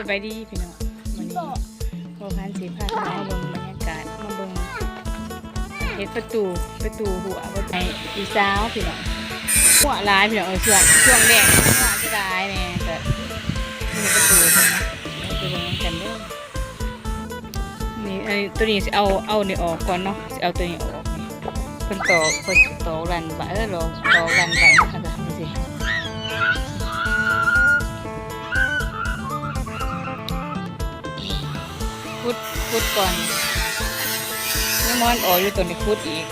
ສະບາຍດີພີ່ນ້ອງ ມື້ນີ້ພໍ່ພັນຊິພາພີ່ນ້ອງມາເບິ່ງບັນຍາກາດ ມາເບິ່ງເຮັດປະຕູ ປະຕູຮົ້ວໃຫ້ອີ່ສາວພີ່ນ້ອງ. ຮົ້ວຫຼາຍພີ່ນ້ອງເອີຍ ຊ່ວງ ຊ່ວງແລ້ງຮົ້ວຊິຫຼາຍແດ່ ກະມີປະຕູເພິ່ນເນາະ ໄປເບິ່ງນຳກັນເດີ. ນີ້ ອັນນີ້ ໂຕນີ້ຊິເອົາ ເອົານີ້ອອກກ່ອນເນາະ ຊິເອົາໂຕນີ້ອອກ. ເພິ່ນຕອກ ເພິ່ນຕອກລັນໄວ້ ເອີ ລອກ ຕອກລັນໄວ້ເນາະ ຈັ່ງຊີ້ ຂຸດ ຂຸດກ່ອນ ຍັງບໍ່ທັນອອກຢູ່ ໂຕນີ້ຂຸດອີກ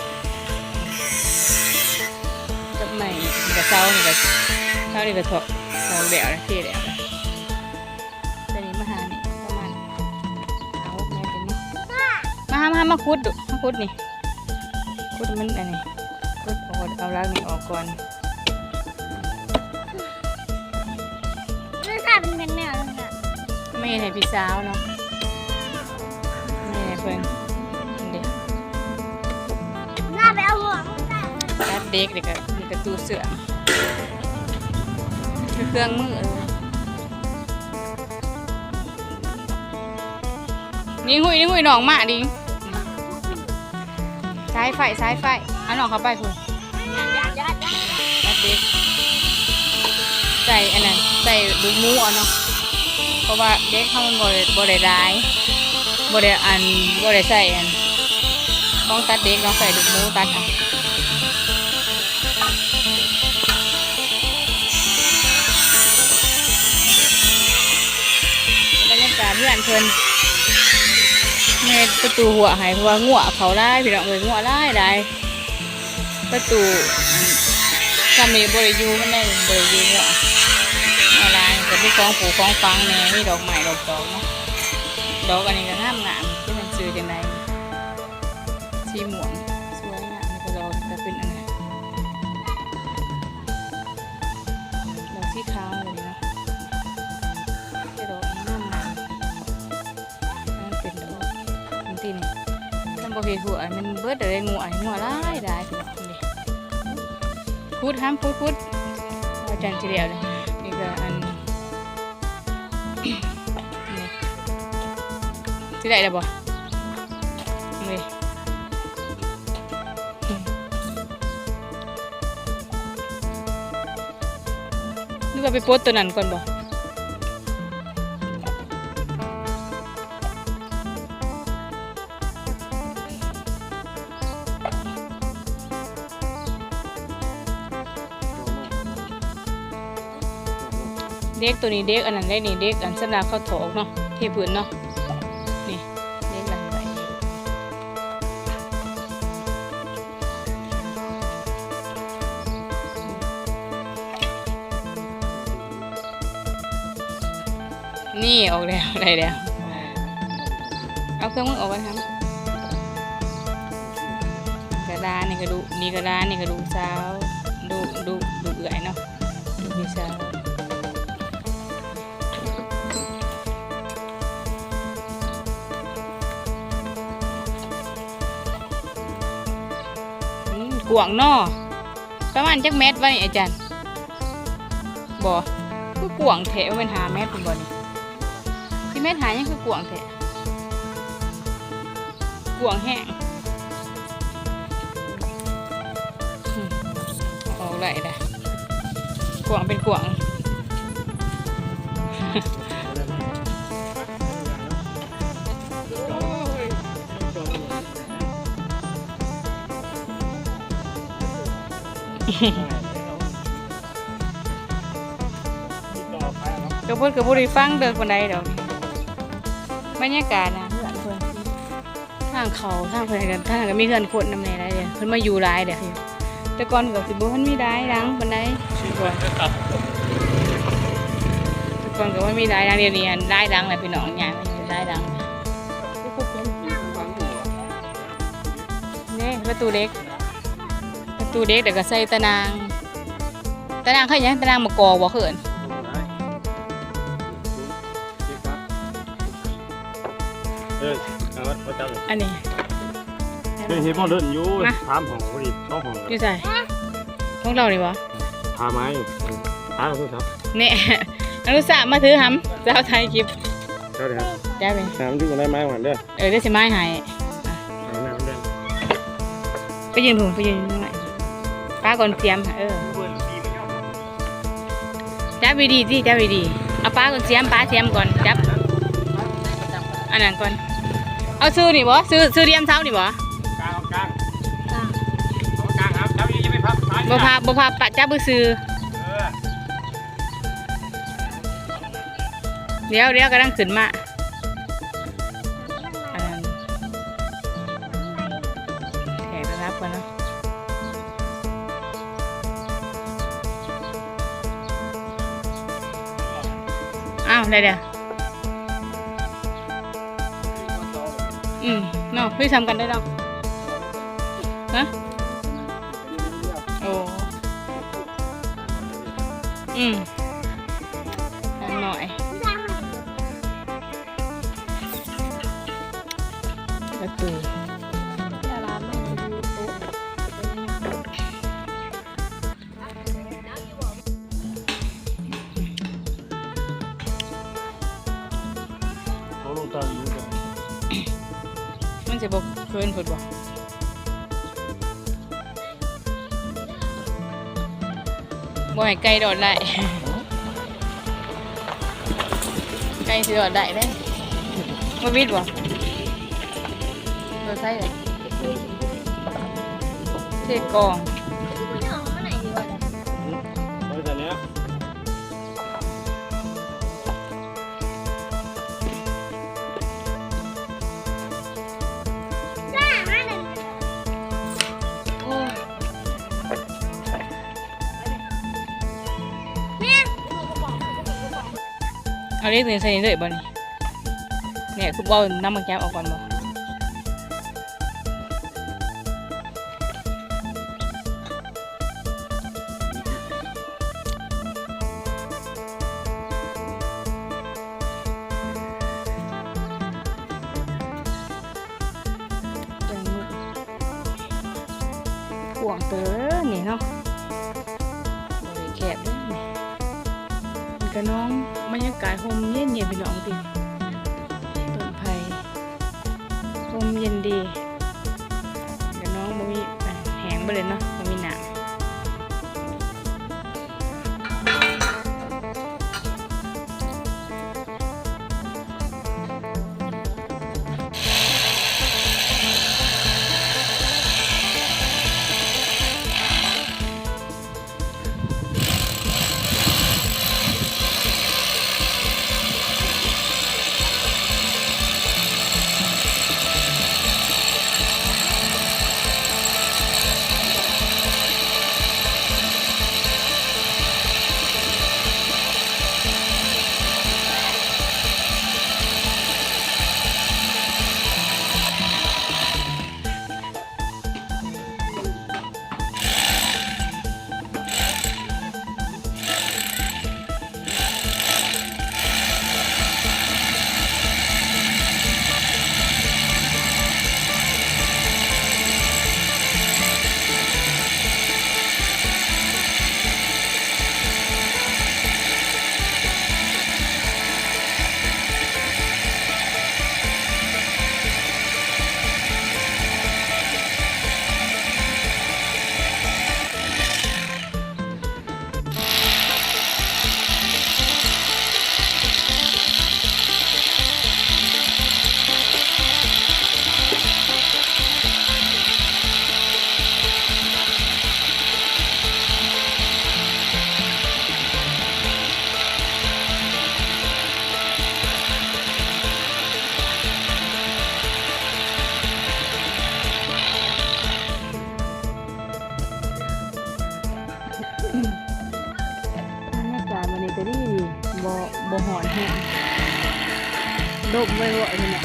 ກັບໄມ້ນີ້ກະເສົານີ້ກະ ເສົານີ້ກະຖອກ ຖອກແລ້ວ ເທແລ້ວ. ໂຕນີ້ມາຫານີ້ປະມານຫ້າຫົກແມັດນີ້. ມາ ມາ ມາຂຸດດຸ ມາຂຸດນີ້ ຂຸດມັນອັນນີ້ ຂຸດເອົາ ເອົາຫຼັກນີ້ອອກກ່ອນ. ມັນກາຍເປັນແນວນັ້ນນະ ແມ່ໃຫ້ພີ່ສາວເນາະ ແມ່ໃຫ້ເພິ່ນ ນີ້ເດ້ ລາໄປເອົາຫົວ ຕັດເດັກ ແລ້ວກະມີກະຕູເຊື່ອມ ຄືເຄື່ອງມື. ນີ້ຫຸ້ຍ ນີ້ຫຸ້ຍ ນ້ອງມາດິ ສາຍໄຟ ສາຍໄຟ ເອົານ້ອງເຂົ້າໄປພຸ້ນ ຕັດເດັກ ໃສ່ອັນນັ້ນ ໃສ່ລູກໝູເອົາເນາະ ເພາະວ່າເດັກເຮົາມັນບໍ່ໄດ້ ບໍ່ໄດ້ຫຼາຍ ບໍ່ໄດ້ອັນ ບໍ່ໄດ້ໃສ່ອັນ ຂອງຕັດເດັກເນາະ ໃສ່ລູກໝູຕັດເອົາ. ບັນຍາກາດເຮືອນເພິ່ນ ເຮັດປະຕູຮົ້ວໃຫ້ ເພາະວ່າງົວເຂົ້າຫຼາຍ ພີ່ນ້ອງເອີຍ ງົວຫຼາຍໆ. ປະຕູ ອັນ ຊ່ຳນີ້ບໍ່ໄດ້ຢູ່ ມັນໄດ້ ບໍ່ໄດ້ຢູ່ ງົວຫຼາຍ ກະມີຂອງປູກຂອງຝັງແດ່ ມີດອກໄມ້ດອກຕອກເນາະ ດອກອັນນີ້ກະງາມໆ ຈັກມັນຊື່ຈັ່ງໃດ ສີມ່ວງ ສວຍງາມ ແລ້ວກະດອກກະເປັນອັນນັ້ນ ດອກສີຂາວເລີຍເນາະ ແຕ່ດອກງາມໆ ມັນເປັນດອກ ອັນທີ່ນີ້ ຄັນບໍ່ເຮັດຫົວ ມັນເບິດເລີຍ ງົວ ງົວຫຼາຍໆ ພີ່ນ້ອງເດ້. ຂຸດຫຳ ຂຸດ ຂຸດ ອາຈານຊິແລ້ວເລີຍ ນີ້ກະອັນ ນີ້ ຊິໄດ້ແລ້ວບໍ່? ນີ້ ຫຼືວ່າໄປປົດໂຕນັ້ນກ່ອນບໍ່? ເດັກໂຕນີ້ ເດັກອັນນັ້ນເດ້ນີ້ ເດັກອັນສຳລັບເຂົາຖອກເນາະ ເທພື້ນເນາະ ນີ້ ເດັກຫຼັງໄວ້ ນີ້ອອກແລ້ວ ໄດ້ແລ້ວ ເອົາເຄື່ອງມືອອກກ່ອນຫຳ ກະດານນີ້ກະດຸ ນີ້ກະດານນີ້ກະດຸສາວ ດຸ ດຸ ດຸເອື້ອຍເນາະ ດຸພີ່ສາວ. ອືມ ກວ້າງເນາະ ປະມານຈັກແມັດວະນີ້ອາຈານ? ບໍ່ ຄືກວ້າງແທ້ ບໍ່ແມ່ນຫ້າແມັດພຸ້ນບໍ່ນີ້? ສີ່ແມັດຫ້າ ຍັງຄືກວ້າງແທ້ ກວ້າງແຮງ ອືມ ອອກໄດ້ລະ ກວ້າງເປັນກວ້າງ. ກະເພິ່ນກະບໍ່ໄດ້ຟັງເດີປານໃດດອກ ບັນຍາກາດນະ ເຮືອນເພິ່ນ ທາງເຂົ້າ ທາງເພິ່ນ ທາງກະມີເຮືອນຄົນນຳແດ່ຫຼາຍເດ້ ເພິ່ນມາຢູ່ຫຼາຍເດ້. ແຕ່ກ່ອນກະຊິບໍ່ທັນມີຫຼາຍຫຼັງປານໃດ ແຕ່ກ່ອນກະບໍ່ມີຫຼາຍຫຼັງ ດຽວນີ້ຫັ້ນຫຼາຍຫຼັງແລ້ວພີ່ນ້ອງ ຍ່າງມາຢູ່ຫຼາຍຫຼັງ. ເດ້ ປະຕູເຫຼັກ ປະຕູເຫຼັກ ແລ້ວກະໃສ່ຕາໜ່າງ ຕາໜ່າງເຂົາຫຍັງ ຕາໜ່າງໝາກກອກບໍ່ ເອີ້ນ ເອີ ເອົາ ເອົາຈັບເລີຍ ອັນນີ້ ເຮັດ ເຮັດບໍ່ເດີນຢູ່ ມາ ສາມຫ້ອງ ພໍດີສອງຫ້ອງ ຢູ່ໃສ ຂອງລາວນີ້ບໍ່ ຜ້າໄມ້ ເອີ ຫາໂທລະສັບ ແນ່ ອະນຸສາມາຖືຫຳ ສາວຖ່າຍຄລິບ. ຈັບເລີຍ ນ້ຳຢູ່ໃນໄມ້ຫັ້ນເດີ ເອີ ດຽວຊິໝາຍໃຫ້ ເອົານ້ຳເດີ ໄປຢືນພຸ້ນ ໄປຢືນ ປ້າກ່ອນ ຕຽມ ເອີ ຈັບດີໆຕິ ຈັບດີໆ ເອົາປ້າກ່ອນ ຕຽມ ປ້າຕຽມກ່ອນ ຈັບ ອັນນັ້ນກ່ອນ ເອົາຊື່ນີ້ບໍ່ ຊື່ ຊື່ດຽມເສົານີ້ບໍ່ ກາງ ເອົາກາງ ເອົາກາງ ເອົາ ເຈົ້າຢ່າໄປພັບ ບໍ່ພັບ ບໍ່ພັບ ປະ ຈັບຊື່ ເອີ ດຽວ ດຽວກຳລັງຂຶ້ນມາ ອັນນັ້ນ ແຂກໄດ້ຮັບກ່ອນເນາະ ອ້າວ ໄດ້ແລ້ວ ອືມ ເນາະ ຄືສ່ຳກັນໄດ້ເນາະ ຮະ ໂອ້ ອືມ ນ້ອຍ ປະຕູ ມັນຊິບໍ່ເຂີນພຸ້ນບໍ່? ບໍ່ໃຫ້ໄກ່ລອດໄດ້ ໄກ່ຊິລອດໄດ້ເດ້ ບໍ່ບິດບໍ່? ບໍ່ໃສ່ເດ້ ເທກອງ ໄວ້ແຕ່ເນີ້ຍ. ເອົາເຫຼັກນີ້ໃສ່ນີ້ເລີຍບໍ່ນີ້? ແນ່ ຄືບໍ່ເອົານ້ຳໝາກແກມອອກກ່ອນບໍ່? ກວ້າງເຕີບນີ້ເນາະ ບໍ່ໄດ້ແຄບເດ້ນີ້ ມັນກະໜອງ ບັນຍາກາດຮົ່ມເຢັນໆ ພີ່ນ້ອງຕິ ຕົ້ນໄຜ່ ຮົ່ມເຢັນດີ ກະໜອງບໍ່ມີ ແຫ້ງເບິດເລີຍເນາະ ບໍ່ມີນ້ຳ. ບັນຍາກາດມື້ນີ້ກະດີດີ ບໍ່ ບໍ່ຮ້ອນແຮງ ລົມໄວໆ ພີ່ນ້ອງ.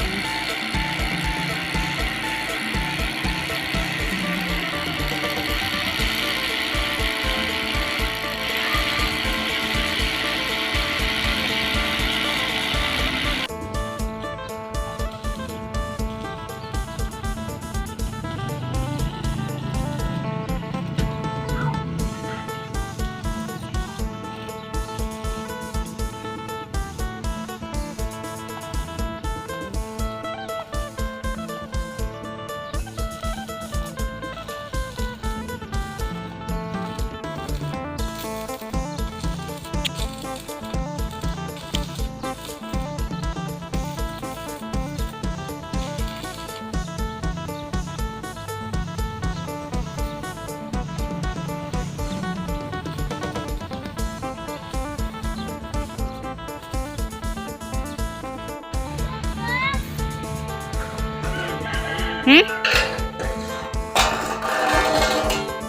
ຫື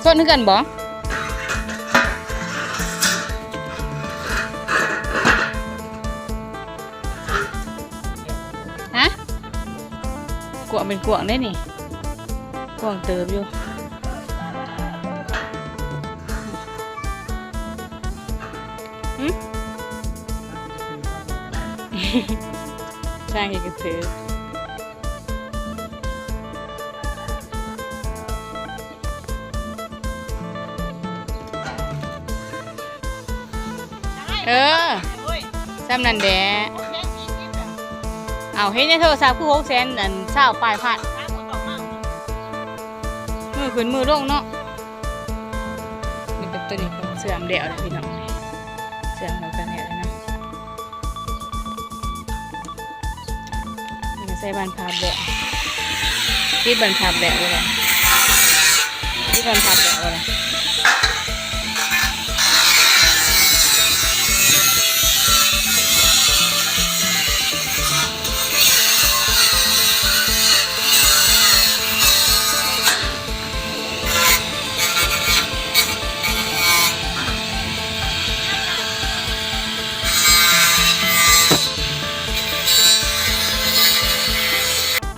ຊົນຄືກັນບໍ່? ຮະ? ກວ້າງເປັນກວ້າງເດ້ນີ້ ກວ້າງເຕີບຢູ່. ຫຶ ຊ່າງເຮັດກະເຕີບ. ເອີ ສ່ຳນັ້ນແຫຼະ. ເອົ້າ ເຫັນໃນໂທລະສັບຄືຫົກແສນ ອັນ ຊາວປາຍພັນ ມື້ຂຶ້ນມື້ລົງເນາະ. ນີ້ກໍຕົວນີ້ກໍເຊື່ອມແລ້ວແຫຼະພີ່ນ້ອງ ເຊື່ອມເຂົ້າກັນແລ້ວເນາະ. ໃສ່ບານພັບແບບ ຕິດບານພັບແບບນີ້ແຫຼະ ຕິດບານພັບແບບນີ້ແຫຼະ.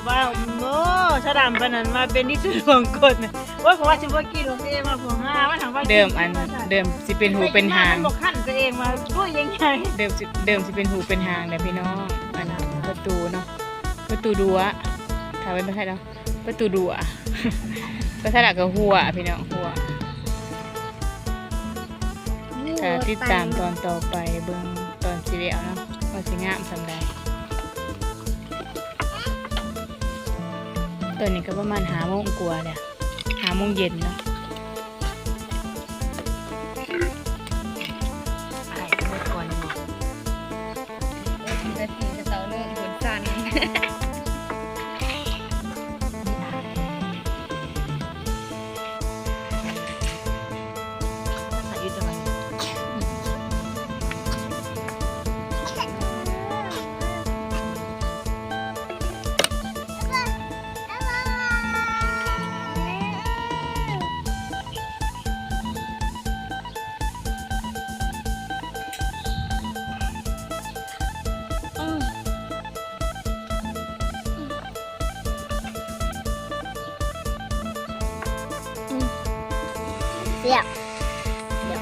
ວ້າວ ໂອ້ ສະດຳປານນັ້ນວ່າເປັນທີ່ສຸດຂອງກົດ. ໂອ້ຍ ເພາະວ່າຊິບໍ່ກິນ ໂອເຄ ວ່າພວກຫາວ່າທາງວ່າ ເລີ່ມອັນ ເລີ່ມຊິເປັນຫູເປັນຫາງ ມັນບໍ່ຄັນຕົວເອງວ່າ ໂອ້ຍ ຍັງໃຫຍ່ ເລີ່ມຊິ ເລີ່ມຊິເປັນຫູເປັນຫາງແລ້ວພີ່ນ້ອງ. ອັນປະຕູເນາະ ປະຕູດັວ ຖ້າເປັນພາສາລາວ ປະຕູດັວ ພາສາລາວກໍຮົ້ວພີ່ນ້ອງ ຮົ້ວ. ຖ້າຕິດຕາມຕອນຕໍ່ໄປ ເບິ່ງຕອນຊິແລ້ວເນາະ ວ່າຊິງາມສ່ຳໃດ. ຕອນນີ້ກໍປະມານຫ້າໂມງກວ່າແລ້ວ ຫ້າໂມງເຢັນເນາະ. ອ້າຍ ເມື່ອກ່ອນເນາະ ເອີ ກິນແບບນີ້ ແຕ່ເຊົ້າເລີຍ ຫົວສັ່ນ. ອືມ ອືມ ແຊບ ແຊບ.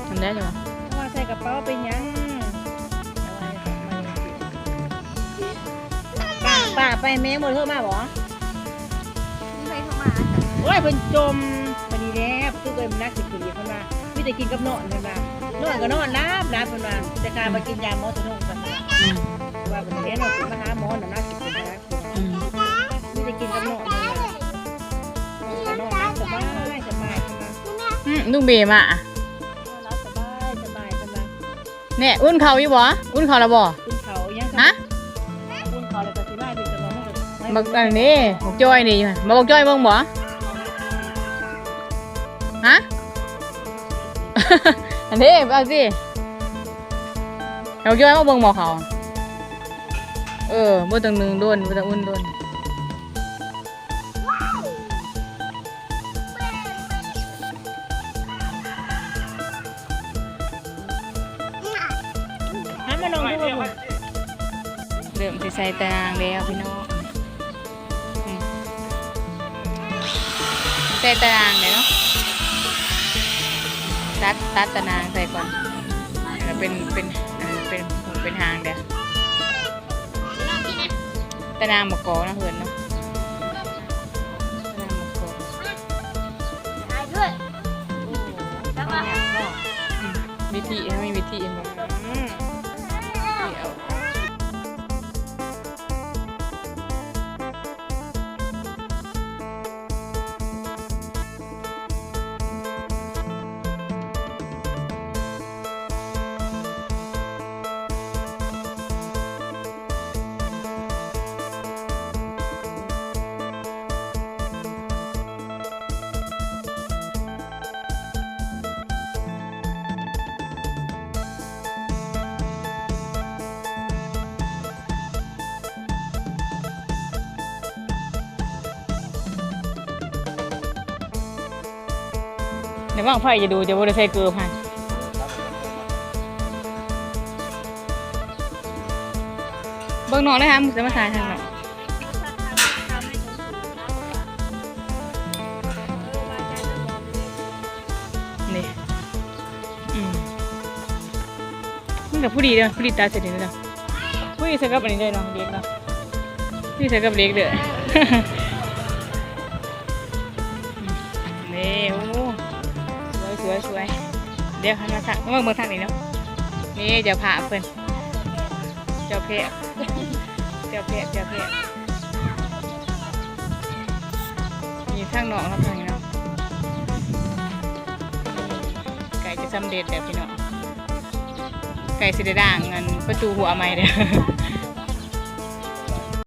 ມັນໄດ້ແລ້ວຫວາ? ເພາະວ່າໃສ່ກະເປົາເປັນຫຍັງ? ປ້າ ປ້າໄປແມ່ບໍ່ໂທມາບໍ່? ມີໃຜໂທມາ? ໂອ້ຍ ເພິ່ນຈົ່ມ ພໍດີແລ້ວ ຄືເອີ້ຍມັນໜັກຂຶ້ນອີກ ເພິ່ນວ່າ ມີແຕ່ກິນກັບນອນ ເພິ່ນວ່າ ນອນກໍນອນ ຫຼັບ ຫຼັບ ເພິ່ນວ່າ ແຕ່ກາມາກິນຢາໝໍສະໜຸກ ເພິ່ນວ່າ ອືມ ວ່າເພິ່ນເຫັນວ່າເພິ່ນມາຫາໝໍນະ ໜັກຂຶ້ນ ອືມ ມີແຕ່ກິນກັບນອນ ເພິ່ນວ່າ ນອນກໍນອນ ສະບາຍ ສະບາຍ ເພິ່ນວ່າ ອືມ ລຸງເບມາ ນອນຫຼັບສະບາຍ ສະບາຍ ເພິ່ນວ່າ. ແນ່ ອຸ່ນເຂົ້າຢູ່ບໍ່? ອຸ່ນເຂົ້າແລ້ວບໍ່? ອຸ່ນເຂົ້າອີຫຍັງ? ຮະ? ອຸ່ນເຂົ້າແລ້ວກໍຊິມາເປັນຕະຫຼອດ ມັນກໍ ບັກອັນນີ້ ບັກຈ້ອຍນີ້ ມາບັກຈ້ອຍເບິ່ງບໍ່? ຮະ? ອັນນີ້ ເອົາຊິ ເອົາຈ້ອຍມາເບິ່ງໝໍເຂົ້າ. ເອີ ບໍ່ຕ້ອງໜຶ້ງດົນ ບໍ່ຕ້ອງອຸ່ນດົນ. ເລີ່ມຊິໃສ່ຕານາງແລ້ວພີ່ນ້ອງ ອືມ ໃສ່ຕານາງແລ້ວເນາະ ຕັດ ຕັດຕານາງໃສ່ກ່ອນ ເປັນ ເປັນ ເປັນ ເປັນຫາງເດ້. ຕານາງໝາກກອກນະເພິ່ນເນາະ ຕານາງໝາກກອກ ອືມ ວິທີ ເຮົາມີວິທີເຫັນບໍ່? ອືມ. ແຕ່ວ່າໄຟຈະດູ ຈະບໍ່ໄດ້ໃສ່ເກີບຫັ້ນ. ເບິ່ງນ້ອງໄດ້ຫາ ຈະມາຖ່າຍທາງນ້ອງ. ນີ້ ອືມ ມັນກໍພໍດີເດ້ ພໍດີຕັດໃສ່ນີ້ເດ້ ພໍດີໃສ່ກັບອັນນີ້ເດ້ເນາະ ເຫຼັກເນາະ ພໍດີໃສ່ກັບເຫຼັກເດ້. ນີ້ ໂອ້ ສວຍ ສວຍ ສວຍ. ດຽວເຮົາມາທາງ ມາເບິ່ງທາງນີ້ເນາະ. ນີ້ເຈົ້າພາບເພິ່ນ ເຈົ້າແພບ ເຈົ້າແພບ ເຈົ້າແພບ. ນີ້ທາງນອກເນາະ ທາງນີ້ເນາະ. ໃກ້ຈະສຳເລັດແລ້ວພີ່ນ້ອງ ໃກ້ຊິໄດ້ດ້າງອັນປະຕູຮົ້ວໃໝ່ແລ້ວ.